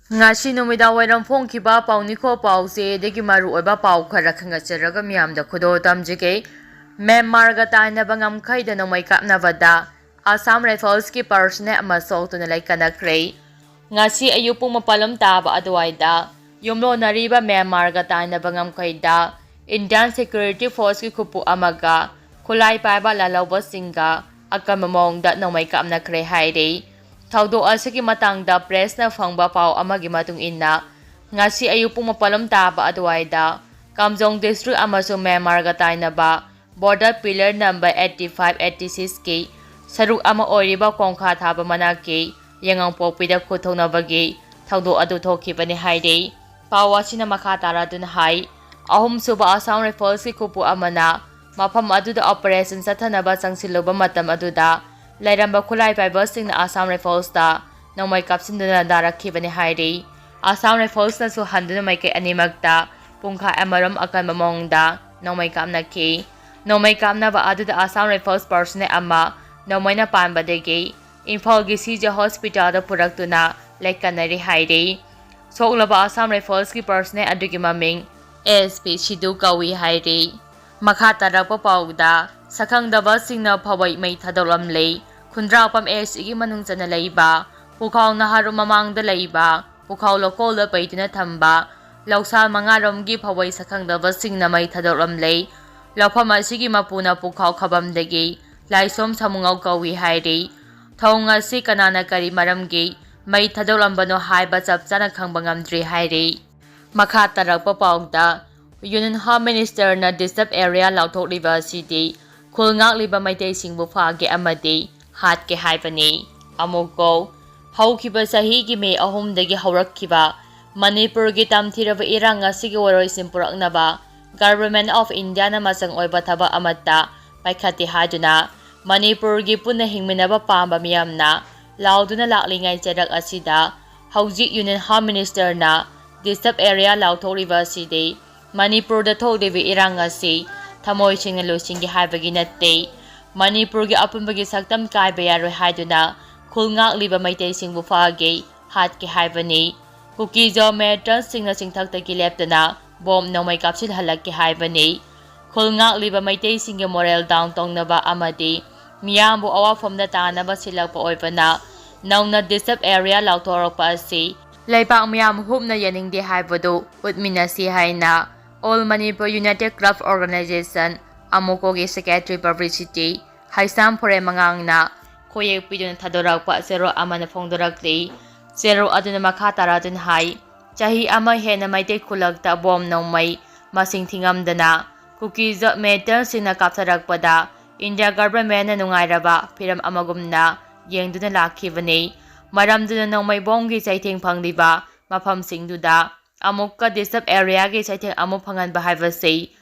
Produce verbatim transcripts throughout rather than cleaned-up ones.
ꯉꯁꯤ ꯅꯨꯃꯤꯗꯥꯡ ꯋꯥꯏꯔꯝ ꯐꯣꯡꯈꯤꯕ ꯄꯥꯎꯅꯤꯈꯣ ꯄꯥꯎꯆꯦꯗꯒꯤ ꯃꯔꯨꯑꯣꯏꯕ ꯄꯥꯎ ꯈꯔ ꯈꯪꯒꯠꯆꯔꯒ ꯃꯤꯌꯥꯝꯗ ꯈꯨꯗꯣꯜ ꯇꯝꯖꯒꯦ꯫ ꯃ꯭ꯌꯥꯟꯃꯥꯔꯒ ꯇꯥꯏꯅꯕ ꯉꯝꯈꯩꯗ ꯅꯣꯡꯃꯩ ꯀꯥꯞꯅꯕꯗ ꯑꯁꯥꯝ ꯔꯥꯏꯐꯜꯁꯀꯤ ꯄꯥꯔꯁꯅꯦꯜ ꯑꯃ ꯁꯣꯛꯇꯨꯅ ꯂꯩꯀꯠꯅꯈ꯭ꯔꯦ꯫ ꯉꯁꯤ ꯑꯌꯨꯛ ꯄꯨꯡ ꯃꯥꯄꯜ ꯂꯣꯝ ꯇꯥꯕ ꯑꯗꯨꯋꯥꯏꯗ ꯌꯨꯝꯂꯣꯟꯅꯔꯤꯕ ꯃ꯭ꯌꯥꯟꯃꯥꯔꯒ ꯇꯥꯏꯅꯕ ꯉꯝꯈꯩꯗ ꯏꯟꯗꯤꯌꯥꯟ ꯁꯦꯀ꯭ꯌꯨꯔꯤꯇꯤ ꯐꯣꯔꯁꯀꯤ ꯈꯨꯠꯄꯨ ꯑꯃꯒ ꯈꯨꯠꯂꯥꯏ ꯄꯥꯏꯕ ꯂꯥꯜꯍꯧꯕꯁꯤꯡꯒ ꯑꯀꯟꯕ ꯃꯑꯣꯡꯗ ꯅꯣꯡꯃꯩ ꯀꯥꯞꯅꯈ꯭ꯔꯦ ꯍꯥꯏꯔꯤ꯫ ꯊꯧꯗꯣꯛ ꯑꯁꯤꯒꯤ ꯃꯇꯥꯡꯗ ꯄ꯭ꯔꯦꯁꯅ ꯐꯪꯕ ꯄꯥꯎ ꯑꯃꯒꯤ ꯃꯇꯨꯡ ꯏꯟꯅ, ꯉꯁꯤ ꯑꯌꯨꯛ ꯄꯨꯡ ꯃꯥꯄꯜ ꯂꯣꯝ ꯇꯥꯕ ꯑꯗꯨꯋꯥꯏꯗ ꯀꯥꯝꯖꯣꯡ ꯗꯤꯁꯇ꯭ꯔꯤꯛ ꯑꯃꯁꯨꯡ ꯃ꯭ꯌꯥꯟꯃꯥꯔꯒ ꯇꯥꯏꯅꯕ border pillar number eighty five, eighty six ꯀꯤ ꯁꯔꯨꯛ ꯑꯃ ꯑꯣꯏꯔꯤꯕ ꯀꯣꯡꯈꯥ ꯊꯥꯕ ꯃꯅꯥꯛꯀꯤ ꯌꯥꯏꯉꯪꯄꯣꯛꯄꯤꯗ ꯈꯨꯠ ꯊꯣꯛꯅꯕꯒꯤ ꯊꯧꯗꯣꯛ ꯑꯗꯨ ꯊꯣꯛꯈꯤꯕꯅꯤ ꯍꯥꯏꯔꯤ꯫ ꯄꯥꯎ ꯑꯁꯤꯅ ꯃꯈꯥ ꯇꯥꯔꯗꯨꯅ ꯍꯥꯏ, ꯑꯍꯨꯝꯁꯨꯕ ꯑꯁꯥꯝ ꯔꯥꯏꯐꯜꯁꯀꯤ ꯈꯨꯠꯄꯨ ꯑꯃꯅ ꯃꯐꯝ ꯑꯗꯨꯗ ꯑꯣꯄꯔꯦꯁꯟ ꯆꯠꯊꯅꯕ ꯆꯪꯁꯤꯜꯂꯨꯕ ꯃꯇꯝ ꯑꯗꯨꯗ ꯂꯩꯔꯝꯕ ꯈꯨꯠꯂꯥꯏ ꯄꯥꯏꯕꯁꯤꯡꯅ ꯑꯁꯥꯝ ꯔꯥꯏꯐꯜꯁꯇ ꯅꯣꯡꯃꯩ ꯀꯥꯞꯁꯤꯟꯗꯨꯅ ꯅꯥꯔꯛꯈꯤꯕꯅꯤ ꯍꯥꯏꯔꯤ꯫ ꯑꯁꯥꯝ ꯔꯥꯏꯐꯜꯁꯅꯁꯨ ꯍꯟꯗꯨꯅ ꯃꯥꯏꯀꯩ ꯑꯅꯤꯃꯛꯇ ꯄꯨꯡꯈꯥꯏ ꯑꯃꯔꯣꯝ ꯑꯀꯟꯕ ꯃꯑꯣꯡꯗ ꯅꯣꯡꯃꯩ ꯀꯥꯞꯅꯈꯤ꯫ ꯅꯣꯡꯃꯩ ꯀꯥꯞꯅꯕ ꯑꯗꯨꯗ ꯑꯁꯥꯝ ꯔꯥꯏꯐꯜꯁ ꯄꯥꯔꯁꯅꯦꯜ ꯑꯃ ꯅꯣꯡꯃꯩꯅ ꯄꯥꯟꯕꯗꯒꯤ ꯏꯝꯐꯥꯜꯒꯤ ꯁꯤ ꯖꯤ ꯍꯣꯁꯄꯤꯇꯥꯜꯗ ꯄꯨꯔꯛꯇꯨꯅ ꯂꯩꯀꯠꯅꯔꯤ ꯍꯥꯏꯔꯤ꯫ ꯁꯣꯛꯂꯕ ꯑꯁꯥꯝ ꯔꯥꯏꯐꯜꯁꯀꯤ ꯄꯥꯔꯁꯅꯦꯜ ꯑꯗꯨꯒꯤ ꯃꯃꯤꯡ ꯑꯦꯁ ꯄꯤ ꯁꯤꯗꯨ ꯀꯧꯏ ꯍꯥꯏꯔꯤ꯫ ꯃꯈꯥ ꯇꯥꯔꯛꯄ ꯄꯥꯎꯗ, ꯁꯛꯈꯪꯗꯕꯁꯤꯡꯅ ꯐꯋꯥꯏ ꯃꯩ ꯊꯥꯗꯣꯛꯂꯝꯂꯦ꯫ ꯈꯨꯟꯗ꯭ꯔꯥꯛꯄꯝ ꯑꯦꯁ ꯁꯤꯒꯤ ꯃꯅꯨꯡ ꯆꯟꯅ ꯂꯩꯕ ꯄꯨꯈꯥꯎ ꯅꯍꯥꯔꯣꯝ ꯃꯃꯥꯡꯗ ꯂꯩꯕ ꯄꯨꯈꯥꯎ ꯂꯧꯀꯣꯜꯗ ꯄꯩꯗꯨꯅ ꯊꯝꯕ ꯂꯧꯁꯥ ꯃꯉꯥꯔꯣꯝꯒꯤ ꯐꯋꯥꯏ ꯁꯛꯈꯪꯗꯕꯁꯤꯡꯅ ꯃꯩ ꯊꯥꯗꯣꯛꯂꯝꯂꯦ꯫ ꯂꯧꯐꯝ ꯑꯁꯤꯒꯤ ꯃꯄꯨꯅ ꯄꯨꯈꯥꯎ ꯈꯕꯝꯗꯒꯤ ꯂꯥꯏꯁꯣꯝ ꯁꯥꯃꯨꯉꯧ ꯀꯧꯏ ꯍꯥꯏꯔꯤ꯫ ꯊꯧꯑꯣꯡ ꯑꯁꯤ ꯀꯅꯥꯅ ꯀꯔꯤ ꯃꯔꯝꯒꯤ ꯃꯩ ꯊꯥꯗꯣꯛꯂꯝꯕꯅꯣ ꯍꯥꯏꯕ ꯆꯞ ꯆꯥꯅ ꯈꯪꯕ ꯉꯝꯗ꯭ꯔꯤ ꯍꯥꯏꯔꯤ꯫ ꯃꯈꯥ ꯇꯥꯔꯛꯄ ꯄꯥꯎꯗ, ꯌꯨꯅꯤꯌꯟ ꯍꯣꯝ ꯃꯤꯅꯤꯁꯇꯔꯅ ꯗꯤꯁꯇꯔꯕ ꯑꯦꯔꯤꯌꯥ ꯂꯥꯎꯊꯣꯛꯂꯤꯕ ꯑꯁꯤꯗꯤ ꯈꯨꯜ ꯉꯥꯛꯂꯤꯕ ꯃꯩꯇꯩꯁꯤꯡꯕꯨ ꯐꯥꯒꯦ ꯑꯃꯗꯤ ꯍꯥꯠꯀꯦ ꯍꯥꯏꯕꯅꯤ꯫ ꯑꯃꯨꯛꯀꯧ, ꯍꯧꯈꯤꯕ ꯆꯍꯤꯒꯤ ꯃꯦ ꯑꯍꯨꯝꯗꯒꯤ ꯍꯧꯔꯛꯈꯤꯕ ꯃꯅꯤꯄꯨꯔꯒꯤ ꯇꯝꯊꯤꯔꯕ ꯏꯔꯥꯡ ꯑꯁꯤꯒꯤ ꯋꯥꯔꯣꯏꯁꯤꯟ ꯄꯨꯔꯛꯅꯕ Government of Indiaꯅ ꯃꯆꯪ ꯑꯣꯏꯕ ꯊꯕꯛ ꯑꯃꯠꯇ ꯄꯥꯏꯈꯠꯇꯦ ꯍꯥꯏꯗꯨꯅ ꯃꯅꯤꯄꯨꯔꯒꯤ ꯄꯨꯟꯅ ꯍꯤꯡꯃꯤꯟꯅꯕ ꯄꯥꯝꯕ ꯃꯤꯌꯥꯝꯅ ꯂꯥꯎꯗꯨꯅ ꯂꯥꯛꯂꯤꯉꯩ ꯆꯩꯔꯛ ꯑꯁꯤꯗ ꯍꯧꯖꯤꯛ ꯌꯨꯅꯤꯌꯟ ꯍꯣꯝ ꯃꯤꯅꯤꯁꯇꯔꯅ ꯗꯤꯁꯇꯔꯕ ꯑꯦꯔꯤꯌꯥ ꯂꯥꯎꯊꯣꯛꯂꯤꯕ ꯑꯁꯤꯗꯤ ꯃꯅꯤꯄꯨꯔꯗ ꯊꯣꯛꯂꯤꯕ ꯏꯔꯥꯡ ꯑꯁꯤ ꯊꯃꯣꯏ ꯁꯦꯡꯅ ꯂꯣꯏꯁꯤꯟꯒꯦ ꯍꯥꯏꯕꯒꯤ ꯅꯠꯇꯦ꯫ ꯃꯅꯤꯄꯨꯔꯒꯤ ꯑꯄꯨꯟꯕꯒꯤ ꯁꯛꯇꯝ ꯀꯥꯏꯕ ꯌꯥꯔꯣꯏ ꯍꯥꯏꯗꯨꯅ ꯈꯨꯜ ꯉꯥꯛꯂꯤꯕ ꯃꯩꯇꯩꯁꯤꯡꯕꯨ ꯐꯥꯒꯦ, ꯍꯥꯠꯀꯦ ꯍꯥꯏꯕꯅꯤ꯫ ꯀꯨꯀꯤꯖꯣ ꯃꯤꯂꯤꯇꯦꯟꯠꯁꯤꯡꯅ ꯆꯤꯡꯊꯛꯇꯒꯤ ꯂꯦꯞꯇꯅ ꯕꯣꯝ ꯅꯣꯡꯃꯩ ꯀꯥꯞꯁꯤꯜꯍꯜꯂꯛꯀꯦ ꯍꯥꯏꯕꯅꯤ꯫ ꯈꯨꯜ ꯉꯥꯛꯂꯤꯕ ꯃꯩꯇꯩꯁꯤꯡꯒꯤ ꯃꯣꯔꯦꯜ ꯗꯥꯎꯟ ꯇꯧꯅꯕ ꯑꯃꯗꯤ ꯃꯤꯌꯥꯝꯕꯨ ꯑꯋꯥꯐꯝꯗ ꯇꯥꯅꯕ ꯁꯤꯜꯂꯛꯄ ꯑꯣꯏꯕꯅ ꯅꯧꯅ ꯗꯤꯁꯇꯔꯕ ꯑꯦꯔꯤꯌꯥ ꯂꯥꯎꯊꯣꯔꯛꯄ ꯑꯁꯤ ꯂꯩꯕꯥꯛ ꯃꯤꯌꯥꯝ ꯍꯨꯞꯅ ꯌꯥꯅꯤꯡꯗꯦ ꯍꯥꯏꯕꯗꯨ ꯎꯠꯃꯤꯟꯅꯁꯤ ꯍꯥꯏꯅ All Manipur United Club Organization, ꯑꯃꯨꯀꯣꯒꯤ ꯁꯦꯀ꯭ꯔꯦꯇꯔꯤ ꯄꯕ꯭ꯂꯤꯁꯤꯇꯤ ꯍꯩꯁꯥꯝ ꯐꯣꯔꯦ ꯃꯉꯥꯡꯅ ꯈꯣꯌꯦꯛ ꯄꯤꯗꯨꯅ ꯊꯥꯗꯣꯔꯛꯄ ꯆꯦꯔꯣꯜ ꯑꯃꯅ ꯐꯣꯡꯗꯣꯔꯛꯂꯤ꯫ ꯆꯦꯔꯣꯜ ꯑꯗꯨꯅ ꯃꯈꯥ ꯇꯥꯔꯗꯨꯅ ꯍꯥꯏ, ꯆꯍꯤ ꯑꯃ ꯍꯦꯟꯅ ꯃꯩꯇꯩ ꯈꯨꯜꯂꯛꯇ ꯕꯣꯝ ꯅꯣꯡꯃꯩ ꯃꯁꯤꯡ ꯊꯤꯉꯝꯗꯅ ꯀꯨꯀꯤꯖꯣ ꯃꯤꯂꯤꯇꯦꯟꯠꯁꯤꯡꯅ ꯀꯥꯞꯊꯔꯛꯄꯗ ꯏꯟꯗꯤꯌꯥ ꯒꯚꯔꯟꯃꯦꯟꯠꯅ ꯅꯨꯡꯉꯥꯏꯔꯕ ꯐꯤꯔꯝ ꯑꯃꯒꯨꯝꯅ ꯌꯦꯡꯗꯨꯅ ꯂꯥꯛꯈꯤꯕꯅꯤ꯫ ꯃꯔꯝꯗꯨꯅ ꯅꯣꯡꯃꯩ ꯕꯣꯝꯒꯤ ꯆꯩꯊꯦꯡ ꯐꯪꯂꯤꯕ ꯃꯐꯝꯁꯤꯡꯗꯨꯗ ꯑꯃꯨꯛꯀ ꯗꯤꯁꯇꯔꯕ ꯑꯦꯔꯤꯌꯥꯒꯤ ꯆꯩꯊꯦꯡ ꯑꯃꯨꯛ ꯐꯪꯍꯟꯕ ꯍꯥꯏꯕꯁꯤ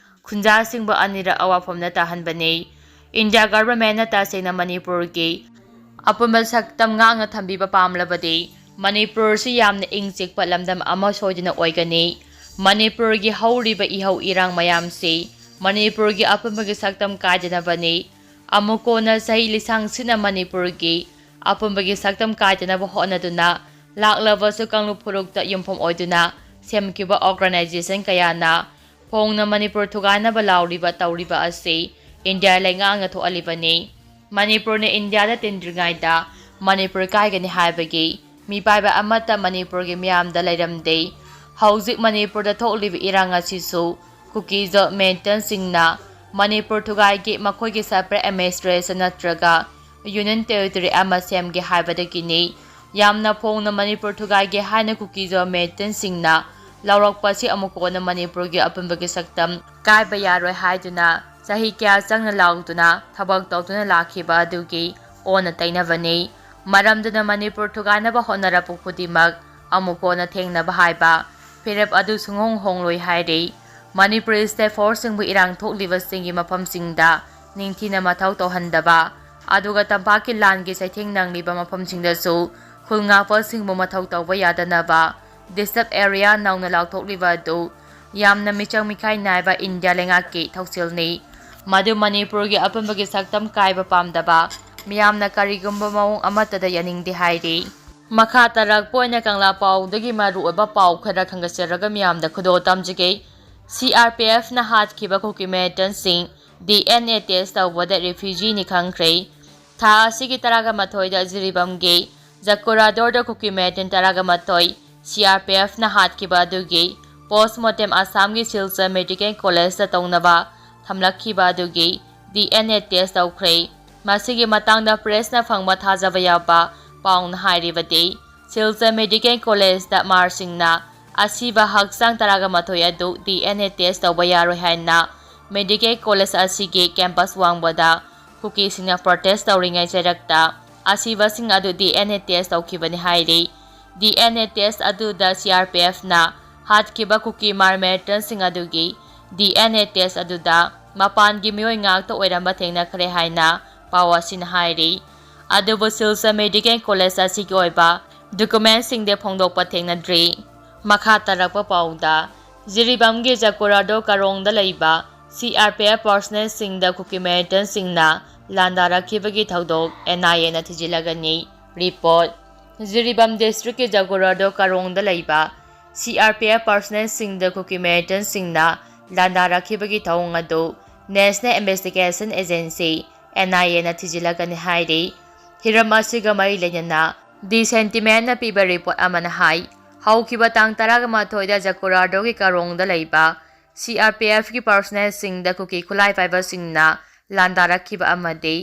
ꯈꯨꯟꯖꯥꯁꯤꯡꯕꯨ ꯑꯅꯤꯔꯛ ꯑꯋꯥꯐꯝꯗ ꯇꯥꯍꯟꯕꯅꯤ꯫ ꯏꯟꯗꯤꯌꯥ ꯒꯚꯔꯟꯃꯦꯟꯠꯅ ꯇꯁꯦꯡꯅ ꯃꯅꯤꯄꯨꯔꯒꯤ ꯑꯄꯨꯟꯕ ꯁꯛꯇꯝ ꯉꯥꯛꯅ ꯊꯝꯕꯤꯕ ꯄꯥꯝꯂꯕꯗꯤ ꯃꯅꯤꯄꯨꯔꯁꯤ ꯌꯥꯝꯅ ꯏꯪ ꯆꯤꯛꯄ ꯂꯝꯗꯝ ꯑꯃ ꯁꯣꯏꯗꯅ ꯑꯣꯏꯒꯅꯤ꯫ ꯃꯅꯤꯄꯨꯔꯒꯤ ꯍꯧꯔꯤꯕ ꯏꯍꯧ ꯏꯔꯥꯡ ꯃꯌꯥꯝꯁꯤ ꯃꯅꯤꯄꯨꯔꯒꯤ ꯑꯄꯨꯟꯕꯒꯤ ꯁꯛꯇꯝ ꯀꯥꯏꯗꯅꯕꯅꯤ꯫ ꯑꯃꯨꯛ ꯀꯣꯟꯅ ꯆꯍꯤ ꯂꯤꯁꯥꯡ ꯁꯤꯠꯅ ꯃꯅꯤꯄꯨꯔꯒꯤ ꯑꯄꯨꯟꯕꯒꯤ ꯁꯛꯇꯝ ꯀꯥꯏꯗꯅꯕ ꯍꯣꯠꯅꯗꯨꯅ ꯂꯥꯛꯂꯕꯁꯨ ꯀꯥꯡꯂꯨꯞ ꯐꯨꯔꯨꯞꯇ ꯌꯨꯝꯐꯝ ꯑꯣꯏꯗꯨꯅ ꯁꯦꯝꯈꯤꯕ ꯑꯣꯔꯒꯅꯥꯏꯖꯦꯁꯟ ꯀꯌꯥꯅ ꯐꯣꯡꯅ ꯃꯅꯤꯄꯨꯔ ꯊꯨꯒꯥꯏꯅꯕ ꯂꯥꯎꯔꯤꯕ ꯇꯧꯔꯤꯕ ꯑꯁꯤ ꯏꯟꯗꯤꯌꯥ ꯂꯩꯉꯥꯛꯅ ꯊꯣꯛꯍꯜꯂꯤꯕꯅꯤ꯫ ꯃꯅꯤꯄꯨꯔꯅ ꯏꯟꯗꯤꯌꯥꯗ ꯇꯤꯟꯗ꯭ꯔꯤꯉꯩꯗ ꯃꯅꯤꯄꯨꯔ ꯀꯥꯏꯒꯅꯤ ꯍꯥꯏꯕꯒꯤ ꯃꯤꯄꯥꯏꯕ ꯑꯃꯠꯇ ꯃꯅꯤꯄꯨꯔꯒꯤ ꯃꯤꯌꯥꯝꯗ ꯂꯩꯔꯝꯗꯦ꯫ ꯍꯧꯖꯤꯛ ꯃꯅꯤꯄꯨꯔꯗ ꯊꯣꯛꯂꯤꯕ ꯏꯔꯥꯡ ꯑꯁꯤꯁꯨ ꯀꯨꯀꯤꯖꯣ ꯃꯤꯂꯤꯇꯦꯟꯠꯁꯤꯡꯅ ꯃꯅꯤꯄꯨꯔ ꯊꯨꯒꯥꯏꯒꯦ, ꯃꯈꯣꯏꯒꯤ ꯁꯦꯄꯔꯦꯠ ꯑꯦꯗꯃꯤꯅꯤꯁꯇ꯭ꯔꯦꯁꯟ ꯅꯠꯇ꯭ꯔꯒ ꯌꯨꯅꯤꯌꯟ ꯇꯦꯔꯤꯇꯣꯔꯤ ꯑꯃ ꯁꯦꯝꯒꯦ ꯍꯥꯏꯕꯗꯒꯤꯅꯤ꯫ ꯌꯥꯝꯅ ꯐꯣꯡꯅ ꯃꯅꯤꯄꯨꯔ ꯊꯨꯒꯥꯏꯒꯦ ꯍꯥꯏꯅ ꯀꯨꯀꯤꯖꯣ ꯃꯤꯂꯤꯇꯦꯟꯠꯁꯤꯡꯅ ꯂꯥꯎꯔꯛꯄꯁꯤ ꯑꯃꯨꯛ ꯀꯣꯟꯅ ꯃꯅꯤꯄꯨꯔꯒꯤ ꯑꯄꯨꯟꯕꯒꯤ ꯁꯛꯇꯝ ꯀꯥꯏꯕ ꯌꯥꯔꯣꯏ ꯍꯥꯏꯗꯨꯅ ꯆꯍꯤ ꯀꯌꯥ ꯆꯪꯅ ꯂꯥꯎꯗꯨꯅ ꯊꯕꯛ ꯇꯧꯗꯨꯅ ꯂꯥꯛꯈꯤꯕ ꯑꯗꯨꯒꯤ ꯑꯣꯟꯅ ꯇꯩꯅꯕꯅꯤ꯫ ꯃꯔꯝꯗꯨꯅ ꯃꯅꯤꯄꯨꯔ ꯊꯨꯒꯥꯏꯅꯕ ꯍꯣꯠꯅꯔꯛꯄ ꯈꯨꯗꯤꯡꯃꯛ ꯑꯃꯨꯛ ꯀꯣꯟꯅ ꯊꯦꯡꯅꯕ ꯍꯥꯏꯕ ꯐꯤꯔꯦꯞ ꯑꯗꯨ ꯁꯨꯡꯍꯣꯡ ꯍꯣꯡꯂꯣꯏ ꯍꯥꯏꯔꯤ꯫ ꯃꯅꯤꯄꯨꯔꯤ ꯁ꯭ꯇꯦꯠ ꯐꯣꯔꯁꯁꯤꯡꯕꯨ ꯏꯔꯥꯡ ꯊꯣꯛꯂꯤꯕꯁꯤꯡꯒꯤ ꯃꯐꯝꯁꯤꯡꯗ ꯅꯤꯡꯊꯤꯅ ꯃꯊꯧ ꯇꯧꯍꯟꯗꯕ, ꯑꯗꯨꯒ ꯇꯝꯄꯥꯛꯀꯤ ꯂꯥꯟꯒꯤ ꯆꯩꯊꯦꯡ ꯅꯪꯂꯤꯕ ꯃꯐꯝꯁꯤꯡꯗꯁꯨ ꯈꯨꯜ ꯉꯥꯛꯄꯁꯤꯡꯕꯨ ꯃꯊꯧ ꯇꯧꯕ ꯌꯥꯗꯅꯕ ꯗꯤꯁꯇꯔꯕ ꯑꯦꯔꯤꯌꯥ ꯅꯧꯅ ꯂꯥꯎꯊꯣꯛꯂꯤꯕ ꯑꯗꯨ ꯌꯥꯝꯅ ꯃꯤꯆꯪ ꯃꯤꯈꯥꯏ ꯅꯥꯏꯕ ꯏꯟꯗꯤꯌꯥ ꯂꯩꯉꯥꯛꯀꯤ ꯊꯧꯁꯤꯜꯅꯤ꯫ ꯃꯗꯨ ꯃꯅꯤꯄꯨꯔꯒꯤ ꯑꯄꯨꯟꯕꯒꯤ ꯁꯛꯇꯝ ꯀꯥꯏꯕ ꯄꯥꯝꯗꯕ ꯃꯤꯌꯥꯝꯅ ꯀꯔꯤꯒꯨꯝꯕ ꯃꯑꯣꯡ ꯑꯃꯠꯇꯗ ꯌꯥꯅꯤꯡꯗꯦ ꯍꯥꯏꯔꯤ꯫ ꯃꯈꯥ ꯇꯥꯔꯛꯄ ꯑꯣꯏꯅ ꯀꯪꯂꯥ ꯄꯥꯎꯗꯒꯤ ꯃꯔꯨꯑꯣꯏꯕ ꯄꯥꯎ ꯈꯔ ꯈꯪꯒꯠꯆꯔꯒ ꯃꯤꯌꯥꯝꯗ ꯈꯨꯗꯣꯜ ꯇꯝꯖꯒꯦ꯫ ꯁꯤ ꯑꯥꯔ ꯄꯤ ꯑꯦꯐꯅ ꯍꯥꯠꯈꯤꯕ ꯀꯨꯀꯤ ꯃꯤꯂꯤꯇꯦꯟꯁꯤꯡ ꯗꯤ ꯑꯦꯟ ꯑꯦ ꯇꯦꯁ ꯇꯧꯕꯗ ꯔꯦꯐ꯭ꯌꯨꯖꯤꯅꯤ ꯈꯪꯈ꯭ꯔꯦ꯫ ꯊꯥ ꯑꯁꯤꯒꯤ ꯇꯔꯥꯒ ꯃꯥꯊꯣꯏꯗ ꯖꯤꯔꯤꯕꯥꯝꯒꯤ ꯖꯀꯨꯔꯥꯗꯣꯔꯗ ꯀꯨꯀꯤ ꯃꯤꯂꯤꯇꯦꯟ ꯇꯔꯥꯒ ꯃꯥꯊꯣꯏ ꯁꯤ ꯑꯥꯔ ꯄꯤ ꯑꯦꯐꯅ ꯍꯥꯠꯈꯤꯕ ꯑꯗꯨꯒꯤ ꯄꯣꯁꯃꯣꯔꯇꯦꯝ ꯑꯁꯥꯝꯒꯤ ꯁꯤꯜꯆꯔ ꯃꯦꯗꯤꯀꯦꯜ ꯀꯣꯂꯦꯖꯇ ꯇꯧꯅꯕ ꯊꯝꯂꯛꯈꯤꯕ ꯑꯗꯨꯒꯤ ꯗꯤ ꯑꯦꯟ ꯑꯦ ꯇꯦꯁ ꯇꯧꯈ꯭ꯔꯦ꯫ ꯃꯁꯤꯒꯤ ꯃꯇꯥꯡꯗ ꯄ꯭ꯔꯦꯁꯅ ꯐꯪꯕ ꯊꯥꯖꯕ ꯌꯥꯕ ꯄꯥꯎꯅ ꯍꯥꯏꯔꯤꯕꯗꯤ, ꯁꯤꯜꯆꯔ ꯃꯦꯗꯤꯀꯦꯜ ꯀꯣꯂꯦꯖꯇ ꯃꯥꯔꯁꯤꯡꯅ ꯑꯁꯤꯕ ꯍꯛꯆꯥꯡ ꯇꯔꯥꯒ ꯃꯥꯊꯣꯏ ꯑꯗꯨ ꯗꯤ ꯑꯦꯟ ꯑꯦ ꯇꯦꯁ ꯇꯧꯕ ꯌꯥꯔꯣꯏ ꯍꯥꯏꯅ ꯃꯦꯗꯤꯀꯦꯜ ꯀꯣꯂꯦꯖ ꯑꯁꯤꯒꯤ ꯀꯦꯝꯄꯁ ꯋꯥꯡꯃꯗ ꯀꯨꯀꯤꯁꯤꯡꯅ ꯄ꯭ꯔꯣꯇꯦꯁ ꯇꯧꯔꯤꯉꯩ ꯆꯩꯔꯛꯇ ꯑꯁꯤꯕꯁꯤꯡ ꯑꯗꯨ ꯗꯤ ꯑꯦꯟ ꯑꯦ ꯇꯦꯁ ꯇꯧꯈꯤꯕꯅꯤ ꯍꯥꯏꯔꯤ꯫ ꯗꯤ ꯑꯦꯟ ꯑꯦ ꯇꯦꯁ ꯑꯗꯨꯗ ꯁꯤ ꯑꯥꯔ ꯄꯤ ꯑꯦꯐꯅ ꯍꯥꯠꯈꯤꯕ ꯀꯨꯀꯤ ꯃꯥꯔ ꯃꯤꯂꯤꯇꯦꯟꯁꯤꯡ ꯑꯗꯨꯒꯤ ꯗꯤ ꯑꯦꯟ ꯑꯦ ꯇꯦꯁ ꯑꯗꯨꯗ ꯃꯄꯥꯟꯒꯤ ꯃꯤꯑꯣꯏ ꯉꯥꯛꯇ ꯑꯣꯏꯔꯝꯕ ꯊꯦꯡꯅꯈ꯭ꯔꯦ ꯍꯥꯏꯅ ꯄꯥꯎ ꯑꯁꯤꯅ ꯍꯥꯏꯔꯤ꯫ ꯑꯗꯨꯕꯨ ꯁꯤꯜꯆꯔ ꯃꯦꯗꯤꯀꯦꯜ ꯀꯣꯂꯦꯖ ꯑꯁꯤꯒꯤ ꯑꯣꯏꯕ ꯗꯣꯀꯨꯃꯦꯟꯁꯤꯡꯗꯤ ꯐꯣꯡꯗꯣꯛꯄ ꯊꯦꯡꯅꯗ꯭ꯔꯤ꯫ ꯃꯈꯥ ꯇꯥꯔꯛꯄ ꯄꯥꯎꯗ, ꯖꯤꯔꯤꯕꯥꯝꯒꯤ ꯖꯀꯨꯔꯥꯗꯣ ꯀꯥꯔꯣꯡꯗ ꯂꯩꯕ ꯁꯤ ꯑꯥꯔ ꯄꯤ ꯑꯦꯐ ꯄꯥꯔꯁꯣꯅꯦꯜꯁꯤꯡꯗ ꯀꯨꯀꯤ ꯃꯤꯂꯤꯇꯦꯟꯁꯤꯡꯅ ꯂꯥꯟꯗꯥꯔꯛꯈꯤꯕꯒꯤ ꯊꯧꯗꯣꯛ ꯑꯦꯟ ꯑꯥꯏ ꯑꯦꯅ ꯊꯤꯖꯤꯜꯂꯒꯅꯤ꯫ ꯔꯤꯄꯣꯔꯠ, ꯖꯤꯔꯤꯕꯥꯝ ꯗꯤꯁꯇ꯭ꯔꯤꯛꯀꯤ ꯖꯒꯣꯔꯥꯗꯣ ꯀꯥꯔꯣꯡꯗ ꯂꯩꯕ ꯁꯤ ꯑꯥꯔ ꯄꯤ ꯑꯦꯐ ꯄꯥꯔꯁꯣꯅꯦꯜꯁꯤꯡꯗ ꯀꯨꯀꯤ ꯃꯤꯂꯤꯇꯦꯟꯁꯤꯡꯅ ꯂꯥꯟꯗꯥꯔꯛꯈꯤꯕꯒꯤ ꯊꯧꯑꯣꯡ ꯑꯗꯨ ꯅꯦꯁꯅꯦꯜ ꯏꯟꯚꯦꯁꯇꯤꯒꯦꯁꯟ ꯑꯦꯖꯦꯟꯁꯤ, ꯑꯦꯟ ꯑꯥꯏ ꯑꯦꯅ ꯊꯤꯖꯤꯜꯂꯒꯅꯤ ꯍꯥꯏꯔꯤ꯫ ꯍꯤꯔꯝ ꯑꯁꯤꯒ ꯃꯔꯤ ꯂꯩꯅꯅ ꯗꯤ ꯁꯦꯟꯇꯤꯃꯦꯟꯅ ꯄꯤꯕ ꯔꯤꯄꯣꯔꯠ ꯑꯃꯅ ꯍꯥꯏ, ꯍꯧꯈꯤꯕ ꯇꯥꯡ ꯇꯔꯥꯒ ꯃꯥꯊꯣꯏꯗ ꯖꯀꯨꯔꯥꯗꯣꯒꯤ ꯀꯥꯔꯣꯡꯗ ꯂꯩꯕ ꯁꯤ ꯑꯥꯔ ꯄꯤ ꯑꯦꯐꯀꯤ ꯄꯥꯔꯁꯣꯅꯦꯜꯁꯤꯡꯗ ꯀꯨꯀꯤ ꯈꯨꯠꯂꯥꯏ ꯄꯥꯏꯕꯁꯤꯡꯅ ꯂꯥꯟꯗꯥꯔꯛꯈꯤꯕ ꯑꯃꯗꯤ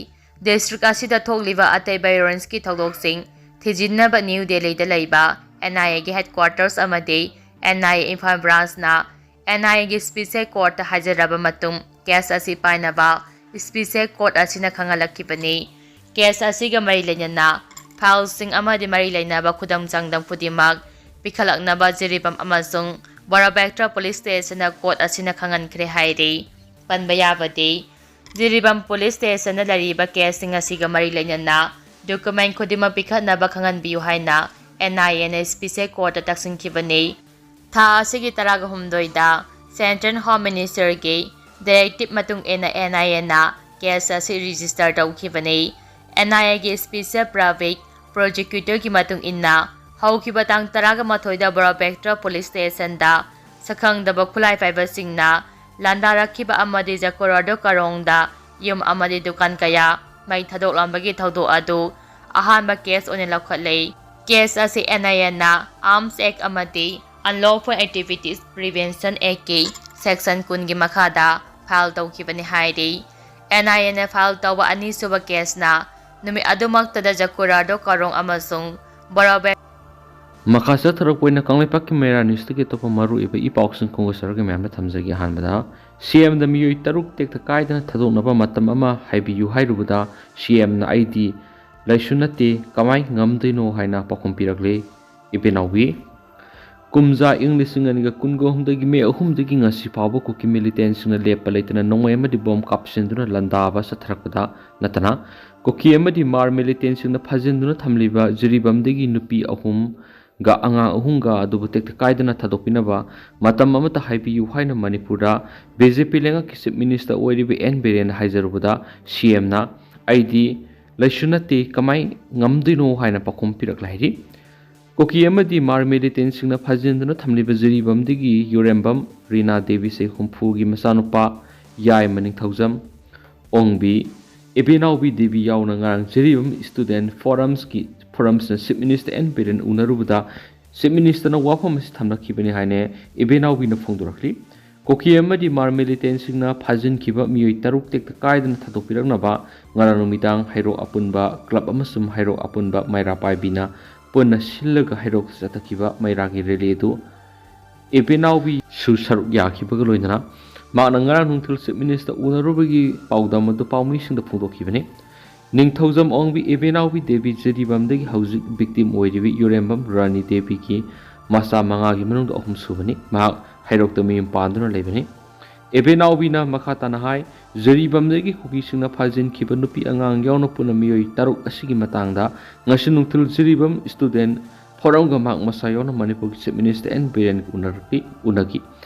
ꯗꯤꯁꯇ꯭ꯔꯤꯛ ꯑꯁꯤꯗ ꯊꯣꯛꯂꯤꯕ ꯑꯇꯩ ꯚꯥꯏꯑꯣꯂꯦꯟꯁꯀꯤ ꯊꯧꯗꯣꯛꯁꯤꯡ ꯊꯤꯖꯤꯟꯅꯕ ꯅ꯭ꯌꯨ ꯗꯦꯜꯂꯤꯗ ꯂꯩꯕ ꯑꯦꯟ ꯑꯥꯏ ꯑꯦꯒꯤ ꯍꯦꯗꯀ꯭ꯋꯥꯔꯇꯔꯁ ꯑꯃꯗꯤ ꯑꯦꯟ ꯑꯥꯏ ꯑꯦ ꯏꯝꯐꯥꯜ ꯕ꯭ꯔꯥꯟꯁꯅ ꯑꯦꯟ ꯑꯥꯏ ꯑꯦꯒꯤ ꯁ꯭ꯄꯦꯁꯤꯌꯦꯜ ꯀꯣꯔꯠꯇ ꯍꯥꯏꯖꯔꯕ ꯃꯇꯨꯡ, ꯀꯦꯁ ꯑꯁꯤ ꯄꯥꯏꯅꯕ ꯁ꯭ꯄꯦꯁꯤꯌꯦꯜ ꯀꯣꯔꯠ ꯑꯁꯤꯅ ꯈꯪꯍꯜꯂꯛꯈꯤꯕꯅꯤ꯫ ꯀꯦꯁ ꯑꯁꯤꯒ ꯃꯔꯤ ꯂꯩꯅꯅ ꯐꯥꯏꯜꯁꯤꯡ ꯑꯃꯗꯤ ꯃꯔꯤ ꯂꯩꯅꯕ ꯈꯨꯗꯝ ꯆꯥꯡꯗꯝ ꯈꯨꯗꯤꯡꯃꯛ ꯄꯤꯈꯠꯂꯛꯅꯕ ꯖꯤꯔꯤꯕꯥꯝ ꯑꯃꯁꯨꯡ ꯕꯣꯔꯥꯕꯦꯛꯇ꯭ꯔ ꯄꯨꯂꯤꯁ ꯁ꯭ꯇꯦꯁꯟꯅ ꯀꯣꯔꯠ ꯑꯁꯤꯅ ꯈꯪꯍꯟꯈ꯭ꯔꯦ ꯍꯥꯏꯔꯤ꯫ ꯄꯟꯕ ꯌꯥꯕꯗꯤ, ꯖꯤꯔꯤꯕꯥꯝ ꯄꯨꯂꯤꯁ ꯁ꯭ꯇꯦꯁꯟꯗ ꯂꯩꯔꯤꯕ ꯀꯦꯁꯁꯤꯡ ꯑꯁꯤꯒ ꯃꯔꯤ ꯂꯩꯅꯅ ꯗꯣꯀꯨꯃꯦꯟ ꯈꯨꯗꯤꯡꯃꯛ ꯄꯤꯈꯠꯅꯕ ꯈꯪꯍꯟꯕꯤꯌꯨ ꯍꯥꯏꯅ ꯑꯦꯟ ꯑꯥꯏ ꯑꯦꯅ ꯁ꯭ꯄꯦꯁꯤꯌꯦꯜ ꯀꯣꯔꯠꯇ ꯇꯛꯁꯤꯟꯈꯤꯕꯅꯤ꯫ ꯊꯥ ꯑꯁꯤꯒꯤ ꯇꯔꯥꯒ ꯍꯨꯝꯗꯣꯏꯗ ꯁꯦꯟꯇ꯭ꯔꯦꯜ ꯍꯣꯝ ꯃꯤꯅꯤꯁꯇꯔꯒꯤ ꯗꯥꯏꯔꯦꯛꯇꯤꯞ ꯃꯇꯨꯡ ꯏꯟꯅ ꯑꯦꯟ ꯑꯥꯏ ꯑꯦꯅ ꯀꯦꯁ ꯑꯁꯤ ꯔꯦꯖꯤꯁꯇꯔ ꯇꯧꯈꯤꯕꯅꯤ꯫ ꯑꯦꯟ ꯑꯥꯏ ꯑꯦꯒꯤ ꯁ꯭ꯄꯦꯁꯤꯌꯦꯜ ꯄ꯭ꯔꯥꯏꯚꯦꯠ ꯄ꯭ꯔꯣꯁꯤꯀ꯭ꯌꯨꯇꯔꯒꯤ ꯃꯇꯨꯡ ꯏꯟꯅ, ꯍꯧꯈꯤꯕ ꯇꯥꯡ ꯇꯔꯥꯃꯥꯊꯣꯏꯗ ꯕꯣꯔꯥꯕꯦꯛꯇ꯭ꯔ ꯄꯨꯂꯤꯁ ꯁ꯭ꯇꯦꯁꯟꯗ ꯁꯛꯈꯪꯗꯕ ꯈꯨꯠꯂꯥꯏ ꯄꯥꯏꯕꯁꯤꯡꯅ ꯂꯥꯟꯗꯥꯔꯛꯈꯤꯕ ꯑꯃꯗꯤ ꯖꯀꯣꯔꯥꯗꯣ ꯀꯥꯔꯣꯡꯗ ꯌꯨꯝ ꯑꯃꯗꯤ ꯗꯨꯀꯥꯟ ꯀꯌꯥ ꯃꯩ ꯊꯥꯗꯣꯛꯂꯝꯕꯒꯤ ꯊꯧꯗꯣꯛ ꯑꯗꯨ ꯑꯍꯥꯟꯕ ꯀꯦꯁ ꯑꯣꯏꯅ ꯂꯧꯈꯠꯂꯦ꯫ ꯀꯦꯁ ꯑꯁꯤ ꯑꯦꯟ ꯑꯥꯏ ꯑꯦꯅ Arms Act ꯑꯃꯗꯤ Unlawful Activities Prevention Actꯀꯤ ꯁꯦꯛꯁꯟ ꯀꯨꯟꯒꯤ ꯃꯈꯥꯗ ꯐꯥꯏꯜ ꯇꯧꯈꯤꯕꯅꯤ ꯍꯥꯏꯔꯤ꯫ ꯑꯦꯟ ꯑꯥꯏ ꯑꯦꯅ ꯐꯥꯏꯜ ꯇꯧꯕ ꯑꯅꯤꯁꯨꯕ ꯀꯦꯁꯅ ꯅꯨꯃꯤꯠ ꯑꯗꯨꯃꯛꯇꯗ ꯖꯀꯨꯔꯥꯗꯣ ꯀꯥꯔꯣꯡ ꯑꯃꯁꯨꯡ ꯕꯣꯔꯥꯕꯦꯛ ꯃꯈꯥ ꯆꯠꯊꯔꯛꯄ ꯑꯣꯏꯅ ꯀꯪꯂꯩꯄꯥꯛꯀꯤ ꯃꯩꯔꯥ ꯅ꯭ꯌꯨꯁꯇꯒꯤ ꯑꯇꯣꯞꯄ ꯃꯔꯨꯑꯣꯏꯕ ꯏ ꯄꯥꯎꯁꯤꯡ ꯈꯣꯝꯒꯠꯆꯔꯒꯦ ꯃꯌꯥꯝꯗ ꯊꯝꯖꯒꯦ꯫ ꯑꯍꯥꯟꯕꯗ, ꯁꯤ ꯑꯦꯝꯗ ꯃꯤꯑꯣꯏ ꯇꯔꯨꯛ ꯇꯦꯛꯇ ꯀꯥꯏꯗꯅ ꯊꯥꯗꯣꯛꯅꯕ ꯃꯇꯝ ꯑꯃ ꯍꯥꯏꯕꯤꯌꯨ ꯍꯥꯏꯔꯨꯕꯗ, ꯁꯤ ꯑꯦꯝꯅ "ꯑꯩꯗꯤ ꯂꯩꯁꯨ ꯅꯠꯇꯦ, ꯀꯃꯥꯏ ꯉꯝꯗꯣꯏꯅꯣ?" ꯍꯥꯏꯅ ꯄꯥꯎꯈꯨꯝ ꯄꯤꯔꯛꯂꯤ꯫ ꯏꯕꯦꯅꯥꯎꯕꯤ, ꯀꯨꯝꯖꯥ ꯏꯪ ꯂꯤꯁꯤꯡ ꯑꯅꯤꯒ ꯀꯨꯟꯒ ꯍꯨꯝꯗꯣꯏꯒꯤ ꯃꯦ ꯑꯍꯨꯝꯗꯒꯤ ꯉꯁꯤ ꯐꯥꯎꯕ ꯀꯨꯀꯤ ꯃꯤꯂꯤꯇꯦꯟꯁꯤꯡꯅ ꯂꯦꯞꯄ ꯂꯩꯇꯅ ꯅꯣꯡꯃꯩ ꯑꯃꯗꯤ ꯕꯣꯝ ꯀꯥꯞꯁꯤꯟꯗꯨꯅ ꯂꯥꯟꯗꯥꯕ ꯆꯠꯊꯔꯛꯄꯗ ꯅꯠꯇꯅ, ꯀꯨꯀꯤ ꯑꯃꯗꯤ ꯃꯥꯔ ꯃꯤꯂꯤꯇꯦꯟꯁꯤꯡꯅ ꯐꯥꯖꯤꯟꯗꯨꯅ ꯊꯝꯂꯤꯕ ꯖꯤꯔꯤꯕꯥꯝꯗꯒꯤ ꯅꯨꯄꯤ ꯑꯍꯨꯝꯒ ꯑꯉꯥꯡ ꯑꯍꯨꯝꯒ ꯑꯗꯨꯕꯨ ꯇꯦꯛꯇ ꯀꯥꯏꯗꯅ ꯊꯥꯗꯣꯛꯄꯤꯅꯕ ꯃꯇꯝ ꯑꯃꯠꯇ ꯍꯥꯏꯕꯤꯌꯨ ꯍꯥꯏꯅ ꯃꯅꯤꯄꯨꯔꯗ ꯕꯤ ꯖꯦ ꯄꯤ ꯂꯩꯉꯥꯛꯀꯤ ꯆꯤꯐ ꯃꯤꯅꯤꯁꯇꯔ ꯑꯣꯏꯔꯤꯕ ꯑꯦꯟ ꯕꯤꯔꯦꯟꯅ ꯍꯥꯏꯖꯔꯨꯕꯗ, ꯁꯤ ꯑꯦꯝꯅ "ꯑꯩꯗꯤ ꯂꯩꯁꯨ ꯅꯠꯇꯦ, ꯀꯃꯥꯏ ꯉꯝꯗꯣꯏꯅꯣ?" ꯍꯥꯏꯅ ꯄꯥꯎꯈꯨꯝ ꯄꯤꯔꯛꯂꯦ ꯍꯥꯏꯔꯤ꯫ ꯀꯨꯀꯤ ꯑꯃꯗꯤ ꯃꯥꯔ ꯃꯤꯂꯤꯇꯦꯟꯁꯤꯡꯅ ꯐꯥꯖꯤꯟꯗꯨꯅ ꯊꯝꯂꯤꯕ ꯖꯤꯔꯤꯕꯥꯝꯗꯒꯤ ꯌꯨꯔꯦꯝꯕꯝ ꯔꯤꯅꯥ ꯗꯦꯕꯤ, ꯆꯍꯤ ꯍꯨꯝꯐꯨꯒꯤ ꯃꯆꯥꯅꯨꯄꯥ ꯌꯥꯏꯃ ꯅꯤꯡꯊꯧꯖꯝ ꯑꯣꯡꯕꯤ, ꯏꯕꯦꯅꯥꯎꯕꯤ ꯗꯦꯕꯤ ꯌꯥꯎꯅ ꯉꯔꯥꯡ ꯖꯤꯔꯤꯕꯥꯝ ꯁ꯭ꯇꯨꯗꯦꯟꯠ ꯐꯣꯔꯝꯁꯀꯤ, ꯐꯣꯔꯝꯁꯅ ꯆꯤꯐ ꯃꯤꯅꯤꯁꯇꯔ ꯑꯦꯟ ꯕꯤꯔꯦꯟ ꯎꯅꯔꯨꯕꯗ ꯆꯤꯐ ꯃꯤꯅꯤꯁꯇꯔꯅ ꯋꯥꯐꯝ ꯑꯁꯤ ꯊꯝꯂꯛꯈꯤꯕꯅꯤ ꯍꯥꯏꯅ ꯏꯕꯦꯅꯥꯎꯕꯤꯅ ꯐꯣꯡꯗꯣꯔꯛꯂꯤ꯫ ꯀꯨꯀꯤ ꯑꯃꯗꯤ ꯃꯥꯔ ꯃꯤꯂꯤꯇꯦꯟꯁꯤꯡꯅ ꯐꯥꯖꯤꯟꯈꯤꯕ ꯃꯤꯑꯣꯏ ꯇꯔꯨꯛ ꯇꯦꯛꯇ ꯀꯥꯏꯗꯅ ꯊꯥꯗꯣꯛꯄꯤꯔꯛꯅꯕ ꯉꯔꯥꯡ ꯅꯨꯃꯤꯗꯥꯡ ꯍꯩꯔꯣꯛ ꯑꯄꯨꯟꯕ ꯀ꯭ꯂꯕ ꯑꯃꯁꯨꯡ ꯍꯩꯔꯣꯛ ꯑꯄꯨꯟꯕ ꯃꯩꯔꯥ ꯄꯥꯏꯕꯤꯅ ꯄꯨꯟꯅ ꯁꯤꯜꯂꯒ ꯍꯩꯔꯣꯛꯇ ꯆꯠꯊꯈꯤꯕ ꯃꯩꯔꯥꯒꯤ ꯔꯦꯂꯤ ꯑꯗꯨ ꯏꯕꯦꯅꯥꯎꯕꯤꯁꯨ ꯁꯔꯨꯛ ꯌꯥꯈꯤꯕꯒ ꯂꯣꯏꯅꯅ ꯃꯍꯥꯛꯅ ꯉꯔꯥꯡ ꯅꯨꯡꯊꯤꯜ ꯆꯤꯐ ꯃꯤꯅꯤꯁꯇꯔ ꯎꯅꯔꯨꯕꯒꯤ ꯄꯥꯎꯗꯝ ꯑꯗꯨ ꯄꯥꯎꯃꯤꯁꯤꯡꯗ ꯐꯣꯡꯗꯣꯛꯈꯤꯕꯅꯤ꯫ ꯅꯤꯡꯊꯧꯖꯝ ꯑꯣꯡꯕꯤ ꯏꯕꯦꯅꯥꯎꯕꯤ ꯗꯦꯕꯤ ꯖꯤꯔꯤꯕꯥꯝꯗꯒꯤ ꯍꯧꯖꯤꯛ ꯚꯤꯛꯇꯤꯝ ꯑꯣꯏꯔꯤꯕꯤ ꯌꯨꯔꯦꯝꯕꯝ ꯔꯥꯅꯤ ꯗꯦꯕꯤꯒꯤ ꯃꯆꯥ ꯃꯉꯥꯒꯤ ꯃꯅꯨꯡꯗ ꯑꯍꯨꯝ ꯁꯨꯕꯅꯤ꯫ ꯃꯍꯥꯛ ꯍꯩꯔꯣꯛꯇ ꯃꯌꯨꯝ ꯄꯥꯟꯗꯨꯅ ꯂꯩꯕꯅꯤ꯫ ꯏꯕꯦꯅꯥꯎꯕꯤꯅ ꯃꯈꯥ ꯇꯥꯅ ꯍꯥꯏ, ꯖꯤꯔꯤꯕꯥꯝꯗꯒꯤ ꯀꯨꯀꯤꯁꯤꯡꯅ ꯐꯥꯖꯤꯟꯈꯤꯕ ꯅꯨꯄꯤ ꯑꯉꯥꯡ ꯌꯥꯎꯅ ꯄꯨꯟꯅ ꯃꯤꯑꯣꯏ ꯇꯔꯨꯛ ꯑꯁꯤꯒꯤ ꯃꯇꯥꯡꯗ ꯉꯁꯤ ꯅꯨꯡꯊꯤꯜ ꯖꯤꯔꯤꯕꯥꯝ ꯁ꯭ꯇꯨꯗꯦꯟꯠ ꯐꯣꯔꯝꯒ ꯃꯍꯥꯛ ꯃꯁꯥ ꯌꯥꯎꯅ ꯃꯅꯤꯄꯨꯔꯒꯤ ꯆꯤꯐ ꯃꯤꯅꯤꯁꯇꯔ ꯑꯦꯟ ꯕꯤꯔꯦꯟꯒ ꯎꯅꯔꯛꯈꯤ, ꯎꯅꯈꯤ꯫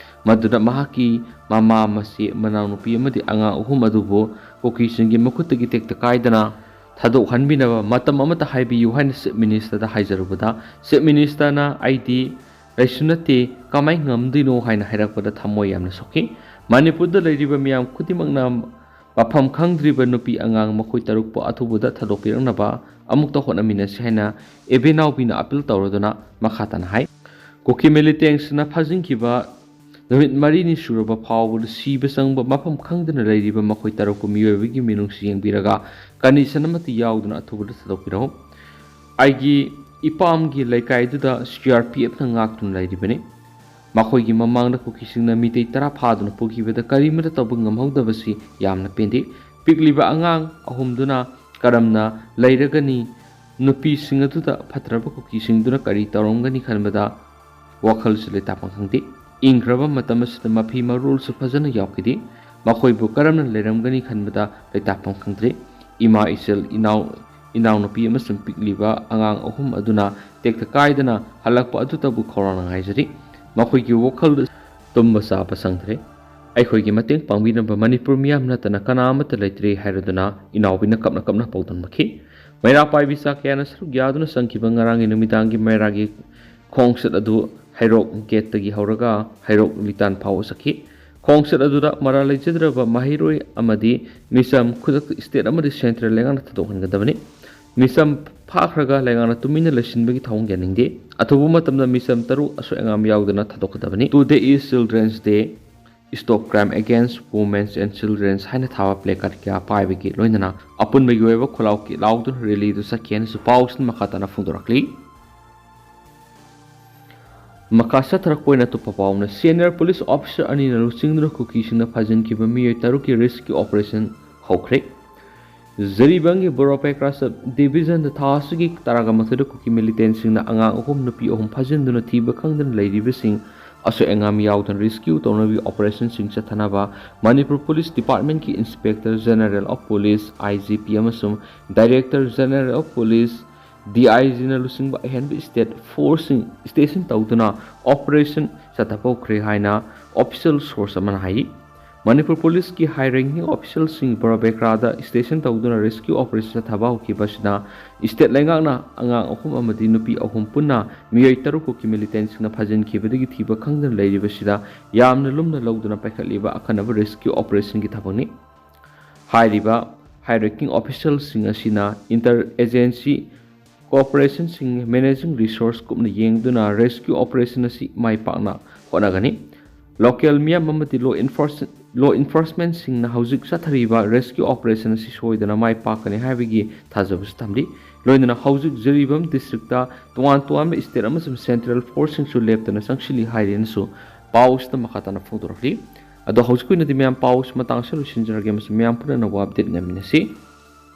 ꯃꯗꯨꯗ ꯃꯍꯥꯛꯀꯤ ꯃꯃꯥ, ꯃꯆꯦ, ꯃꯅꯥꯎꯅꯨꯄꯤ ꯑꯃꯗꯤ ꯑꯉꯥꯡ ꯑꯍꯨꯝ ꯑꯗꯨꯕꯨ ꯀꯨꯀꯤꯁꯤꯡꯒꯤ ꯃꯈꯨꯠꯇꯒꯤ ꯇꯦꯛꯇ ꯀꯥꯏꯗꯅ ꯊꯥꯗꯣꯛꯍꯟꯕꯤꯅꯕ ꯃꯇꯝ ꯑꯃꯠꯇ ꯍꯥꯏꯕꯤꯌꯨ ꯍꯥꯏꯅ Chief Ministerꯗ ꯍꯥꯏꯖꯔꯨꯕꯗ, Chief Ministerꯅ "ꯑꯩꯗꯤ ꯀꯩꯁꯨ ꯅꯠꯇꯦ, ꯀꯃꯥꯏ ꯉꯝꯗꯣꯏꯅꯣ?" ꯍꯥꯏꯅ ꯍꯥꯏꯔꯛꯄꯗ ꯊꯃꯣꯏ ꯌꯥꯝꯅ ꯁꯣꯛꯈꯤ꯫ ꯃꯅꯤꯄꯨꯔꯗ ꯂꯩꯔꯤꯕ ꯃꯤꯌꯥꯝ ꯈꯨꯗꯤꯡꯃꯛꯅ ꯃꯐꯝ ꯈꯪꯗ꯭ꯔꯤꯕ ꯅꯨꯄꯤ ꯑꯉꯥꯡ ꯃꯈꯣꯏ ꯇꯔꯨꯛꯄꯨ ꯑꯊꯨꯕꯗ ꯊꯥꯗꯣꯛꯄꯤꯔꯛꯅꯕ ꯑꯃꯨꯛꯇ ꯍꯣꯠꯅꯃꯤꯟꯅꯁꯤ ꯍꯥꯏꯅ ꯑꯦꯕꯦ ꯅꯥꯎꯕꯤꯅ appeal ꯇꯧꯔꯗꯨꯅ ꯃꯈꯥ ꯇꯥꯅ ꯍꯥꯏ, ꯀꯨꯀꯤ militantꯁꯤꯡꯅ ꯐꯥꯖꯤꯟꯈꯤꯕ ꯅꯨꯃꯤꯠ ꯃꯔꯤꯅꯤ ꯁꯨꯔꯕ ꯐꯥꯎꯕꯗ ꯁꯤꯕ ꯆꯪꯕ ꯃꯐꯝ ꯈꯪꯗꯅ ꯂꯩꯔꯤꯕ ꯃꯈꯣꯏ ꯇꯔꯨꯛꯄꯨ ꯃꯤꯑꯣꯏꯕꯒꯤ ꯃꯤꯅꯨꯡꯁꯤ ꯌꯦꯡꯕꯤꯔꯒ condition ꯑꯃꯠꯇ ꯌꯥꯎꯗꯅ ꯑꯊꯨꯕꯗ ꯊꯥꯗꯣꯛꯄꯤꯔꯛꯎ꯫ ꯑꯩꯒꯤ ꯏꯄꯥꯝꯒꯤ ꯂꯩꯀꯥꯏꯗꯨꯗ CRPFꯅ ꯉꯥꯛꯇꯨꯅ ꯂꯩꯔꯤꯕꯅꯤ꯫ ꯃꯈꯣꯏꯒꯤ ꯃꯃꯥꯡꯗ ꯀꯨꯀꯤꯁꯤꯡꯅ ꯃꯤꯇꯩ ꯇꯔꯥ ꯐꯥꯗꯨꯅ ꯄꯨꯈꯤꯕꯗ ꯀꯔꯤꯃꯠꯇ ꯇꯧꯕ ꯉꯝꯍꯧꯗꯕꯁꯤ ꯌꯥꯝꯅ ꯄꯦꯟꯗꯦ꯫ ꯄꯤꯛꯂꯤꯕ ꯑꯉꯥꯡ ꯑꯍꯨꯝꯗꯨꯅ ꯀꯔꯝꯅ ꯂꯩꯔꯒꯅꯤ? ꯅꯨꯄꯤꯁꯤꯡ ꯑꯗꯨꯗ ꯐꯠꯇ꯭ꯔꯕ ꯀꯨꯀꯤꯁꯤꯡꯗꯨꯅ ꯀꯔꯤ ꯇꯧꯔꯝꯒꯅꯤ ꯈꯟꯕꯗ ꯋꯥꯈꯜꯁꯨ ꯂꯩꯇꯥꯐꯝ ꯈꯪꯗꯦ꯫ ꯏꯪꯈ꯭ꯔꯕ ꯃꯇꯝ ꯑꯁꯤꯗ ꯃꯐꯤ ꯃꯔꯣꯜꯁꯨ ꯐꯖꯅ ꯌꯥꯎꯈꯤꯗꯦ꯫ ꯃꯈꯣꯏꯕꯨ ꯀꯔꯝꯅ ꯂꯩꯔꯝꯒꯅꯤ ꯈꯟꯕꯗ ꯂꯩꯇꯥꯐꯝ ꯈꯪꯗ꯭ꯔꯦ꯫ ꯏꯃꯥ, ꯏꯆꯜ, ꯏꯅꯥꯎ, ꯏꯅꯥꯎꯅꯨꯄꯤ ꯑꯃꯁꯨꯡ ꯄꯤꯛꯂꯤꯕ ꯑꯉꯥꯡ ꯑꯍꯨꯝ ꯑꯗꯨꯅ ꯇꯦꯛꯇ ꯀꯥꯏꯗꯅ ꯍꯜꯂꯛꯄ ꯑꯗꯨꯇꯕꯨ ꯈꯧꯔꯥꯡꯅ ꯉꯥꯏꯖꯔꯤ꯫ ꯃꯈꯣꯏꯒꯤ ꯋꯥꯈꯜꯗ ꯇꯨꯝꯕ ꯆꯥꯕ ꯁꯪꯗ꯭ꯔꯦ꯫ ꯑꯩꯈꯣꯏꯒꯤ ꯃꯇꯦꯡ ꯄꯥꯡꯕꯤꯅꯕ ꯃꯅꯤꯄꯨꯔ ꯃꯤꯌꯥꯝ ꯅꯠꯇꯅ ꯀꯅꯥ ꯑꯃꯠꯇ ꯂꯩꯇ꯭ꯔꯦ ꯍꯥꯏꯔꯗꯨꯅ ꯏꯅꯥꯎꯕꯤꯅ ꯀꯞꯅ ꯀꯞꯅ ꯄꯥꯎꯗꯝꯃꯛꯈꯤ꯫ ꯃꯩꯔꯥ ꯄꯥꯏꯕꯤ ꯆꯥ ꯀꯌꯥꯅ ꯁꯔꯨꯛ ꯌꯥꯗꯨꯅ ꯆꯪꯈꯤꯕ ꯉꯔꯥꯡꯒꯤ ꯅꯨꯃꯤꯗꯥꯡꯒꯤ ꯃꯩꯔꯥꯒꯤ ꯈꯣꯡꯆꯠ ꯑꯗꯨ ꯍꯩꯔꯣꯛ ꯒꯦꯠꯇꯒꯤ ꯍꯧꯔꯒ ꯍꯩꯔꯣꯛ ꯂꯤꯇꯥꯟ ꯐꯥꯎꯕ ꯆꯠꯈꯤ꯫ ꯈꯣꯡꯆꯠ ꯑꯗꯨꯗ ꯃꯔꯥꯜ ꯂꯩꯖꯗ꯭ꯔꯕ ꯃꯍꯩꯔꯣꯏ ꯑꯃꯗꯤ ꯃꯤꯆꯝ, ꯈꯨꯗꯛꯇ state ꯑꯃꯗꯤ central ꯂꯩꯉꯥꯛꯅ ꯊꯥꯗꯣꯛꯍꯟꯒꯗꯕꯅꯤ꯫ ꯃꯤꯆꯝ ꯐꯥꯈ꯭ꯔꯒ ꯂꯩꯉꯥꯛꯅ ꯇꯨꯃꯤꯟꯅ ꯂꯩꯁꯤꯟꯕꯒꯤ ꯊꯧꯑꯣꯡ ꯌꯥꯅꯤꯡꯗꯦ꯫ ꯑꯊꯨꯕ ꯃꯇꯝꯗ ꯃꯤꯆꯝ ꯇꯔꯨꯛ ꯑꯁꯣꯏ ꯑꯉꯥꯝ ꯌꯥꯎꯗꯅ ꯊꯥꯗꯣꯛꯀꯗꯕꯅꯤ꯫ Today is Children's Day. Stop Crime Against Women and Children ꯍꯥꯏꯅ ꯊꯥꯕ placard ꯀꯌꯥ ꯄꯥꯏꯕꯒꯤ ꯂꯣꯏꯅꯅ ꯑꯄꯨꯟꯕꯒꯤ ꯑꯣꯏꯕ ꯈꯣꯜꯂꯥꯎ ꯀꯤꯠ ꯂꯥꯎꯗꯨꯅ rally ꯗꯨ ꯆꯠꯈꯤ ꯍꯥꯏꯅꯁꯨ ꯄꯥꯎꯁꯤꯅ ꯃꯈꯥ ꯇꯥꯅ ꯐꯣꯡꯗꯣꯔꯛꯂꯤ꯫ ꯃꯈꯥ ꯆꯠꯊꯔꯛꯄ ꯑꯣꯏꯅ ꯑꯇꯣꯞꯄ ꯄꯥꯎꯅ, senior police officer ꯑꯅꯤꯅ ꯂꯨꯆꯤꯡꯗꯨꯅ ꯀꯨꯀꯤꯁꯤꯡꯅ ꯐꯥꯖꯤꯟꯈꯤꯕ ꯃꯤꯑꯣꯏ ꯇꯔꯨꯛꯀꯤ rescue operation ꯍꯧꯈ꯭ꯔꯦ꯫ ꯖꯔꯤꯕꯥꯝꯒꯤ ꯕꯣꯔꯣꯄꯥꯏ ꯀ꯭ꯔꯥꯁ ꯁꯕ ꯗꯤꯕꯤꯖꯟꯗ ꯊꯥ ꯑꯁꯤꯒꯤ ꯇꯔꯥꯒ ꯃꯥꯊꯣꯏꯗ ꯀꯨꯀꯤ militantꯁꯤꯡꯅ ꯑꯉꯥꯡ ꯑꯍꯨꯝ, ꯅꯨꯄꯤ ꯑꯍꯨꯝ ꯐꯥꯖꯤꯟꯗꯨꯅ ꯊꯤꯕ ꯈꯪꯗꯅ ꯂꯩꯔꯤꯕꯁꯤꯡ ꯑꯁꯣꯏ ꯑꯉꯥꯝ ꯌꯥꯎꯗꯅ rescue ꯇꯧꯅꯕꯒꯤ operationꯁꯤꯡ ꯆꯠꯊꯅꯕ Manipur Police Departmentꯀꯤ Inspector General of Police, IGP, ꯑꯃꯁꯨꯡ Director General of Police, DIGꯅ ꯂꯨꯆꯤꯡꯕ ꯑꯍꯦꯟꯕ state forceꯁꯤꯡ station ꯇꯧꯗꯨꯅ operation ꯆꯠꯊꯕ ꯍꯧꯈ꯭ꯔꯦ ꯍꯥꯏꯅ official source ꯑꯃꯅ ꯍꯥꯏꯔꯤ꯫ ꯃꯅꯤꯄꯨꯔ ꯄꯨꯂꯤꯁꯀꯤ ꯍꯥꯏ ꯔꯦꯡꯀꯤꯡ ꯑꯣꯐꯤꯁꯤꯌꯦꯜꯁꯤꯡ ꯕꯣꯔꯥꯕꯦꯀ꯭ꯔꯥꯗ ꯁ꯭ꯇꯦꯁꯟ ꯇꯧꯗꯨꯅ ꯔꯦꯁꯀ꯭ꯌꯨ ꯑꯣꯄꯔꯦꯁꯟ ꯆꯠꯊꯕ ꯍꯧꯈꯤꯕ ꯑꯁꯤꯅ ꯁ꯭ꯇꯦꯠ ꯂꯩꯉꯥꯛꯅ ꯑꯉꯥꯡ ꯑꯍꯨꯝ ꯑꯃꯗꯤ ꯅꯨꯄꯤ ꯑꯍꯨꯝ ꯄꯨꯟꯅ ꯃꯤꯑꯣꯏ ꯇꯔꯨꯛ ꯀꯣꯛꯀꯤ ꯃꯤꯂꯤꯇꯦꯟꯁꯤꯡꯅ ꯐꯥꯖꯤꯟꯈꯤꯕꯗꯒꯤ ꯊꯤꯕ ꯈꯪꯗꯅ ꯂꯩꯔꯤꯕꯁꯤꯗ ꯌꯥꯝꯅ ꯂꯨꯝꯅ ꯂꯧꯗꯨꯅ ꯄꯥꯏꯈꯠꯂꯤꯕ ꯑꯈꯟꯅꯕ ꯔꯦꯁꯀ꯭ꯌꯨ ꯑꯣꯄꯔꯦꯁꯟꯒꯤ ꯊꯕꯛꯅꯤ꯫ ꯍꯥꯏꯔꯤꯕ ꯍꯥꯏ ꯔꯦꯡꯀꯤꯡ ꯑꯣꯐꯤꯁꯤꯌꯦꯜꯁꯤꯡ ꯑꯁꯤꯅ ꯏꯟꯇꯔ ꯑꯦꯖꯦꯟꯁꯤ ꯀꯣꯑꯣꯄꯔꯦꯁꯟꯁꯤꯡ, ꯃꯦꯅꯦꯖꯤꯡ ꯔꯤꯁꯣꯔꯁ ꯀꯨꯞꯅ ꯌꯦꯡꯗꯨꯅ ꯔꯦꯁꯀ꯭ꯌꯨ ꯑꯣꯄꯔꯦꯁꯟ ꯑꯁꯤ ꯃꯥꯏ ꯄꯥꯛꯅ ꯍꯣꯠꯅꯒꯅꯤ꯫ ꯂꯣꯀꯦꯜ ꯃꯤꯌꯥꯝ ꯑꯃꯗꯤ ꯂꯣ ꯏꯟꯐꯣꯔꯁ-, ꯂꯣ ꯏꯟꯐꯣꯔꯁꯃꯦꯟꯁꯤꯡꯅ ꯍꯧꯖꯤꯛ ꯆꯠꯊꯔꯤꯕ ꯔꯦꯁꯀ꯭ꯌꯨ ꯑꯣꯄꯔꯦꯁꯟ ꯑꯁꯤ ꯁꯣꯏꯗꯅ ꯃꯥꯏ ꯄꯥꯛꯀꯅꯤ ꯍꯥꯏꯕꯒꯤ ꯊꯥꯖꯕꯁꯨ ꯊꯝꯂꯤ꯫ ꯂꯣꯏꯅꯅ ꯍꯧꯖꯤꯛ ꯖꯤꯔꯤꯕꯥꯝ ꯗꯤꯁꯇ꯭ꯔꯤꯛꯇ ꯇꯣꯉꯥꯟ ꯇꯣꯉꯥꯟꯕ ꯁ꯭ꯇꯦꯠ ꯑꯃꯁꯨꯡ ꯁꯦꯟꯇ꯭ꯔꯦꯜ ꯐꯣꯔꯁꯁꯤꯡꯁꯨ ꯂꯦꯞꯇꯅ ꯆꯪꯁꯤꯜꯂꯤ ꯍꯥꯏꯔꯦꯅꯁꯨ ꯄꯥꯎ ꯑꯁꯤꯗ ꯃꯈꯥ ꯇꯥꯅ ꯐꯣꯡꯗꯣꯔꯛꯂꯤ꯫ ꯑꯗꯣ ꯍꯧꯖꯤꯛꯀꯤ ꯑꯣꯏꯅꯗꯤ ꯃꯌꯥꯝ ꯄꯥꯎ ꯑꯁꯤ ꯃꯇꯥꯡ ꯑꯁꯤꯗ ꯂꯣꯏꯁꯤꯟꯖꯔꯒꯦ ꯑꯃꯁꯨꯡ ꯃꯌꯥꯝ ꯄꯨꯝꯅꯃꯛ ꯑꯞꯗꯦꯠ ꯉꯥꯏꯃꯤꯟꯅꯁꯤ꯫